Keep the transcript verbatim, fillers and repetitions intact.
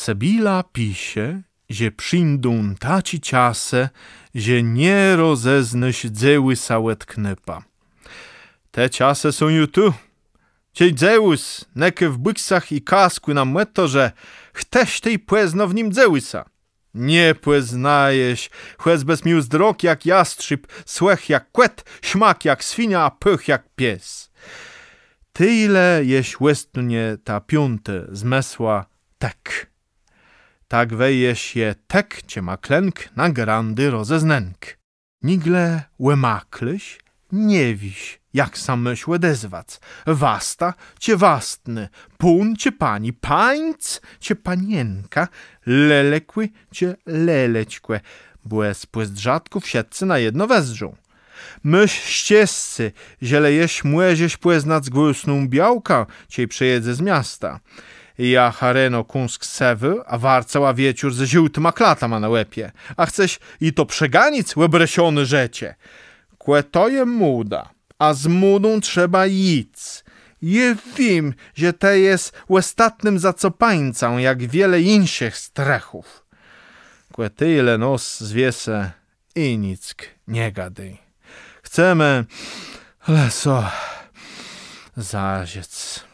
Sybila pisze, że przińdą taczé czasë, że nie rozeznôsz dzéwùsa òd knôpa. Te czasë są ju tu. Czej dzéwùs nëkô w bùksach i kaskù na mòtorze, chtëż tej pòznô w nim dzéwùsa? Nie pòznajesz, chòc bës miôł zdrok jak jastrzib, słëch jak kòt, szmak jak swinia, a pôch jak pies. Tëli jesz òstónie ta piątô zmësła, tak. Tak wejesz je tak, czë ma klãk na grandi rozeznënk. Nigle òmaklôsz, nie wiész, jak sã môsz òdezwac. Wasta czë wastnô, pón czë pani, pańc czë panienka, lelekò czë leleczkò, bò z pòzdrzatków wszëtcë na jedno wëzdrzą. Môsz szczescé, że le jesz mòżesz pòznac głosną białkã, czej przëjedze z miasta. Jacha reno kąsk sëwô, a wracała wieczór ze żôłtima klatama na łepie. A chcesz ji to przeganic, òbrëszony żëcé? Kò to je mòda, a z mòdą trzeba jic. Jô wiém, że të jes òstatnym zacopańcã, jak wiele jinszëch strëchów. Kò të le nos zwiesë i nick nie gadôj. Chcemë le so zażëc.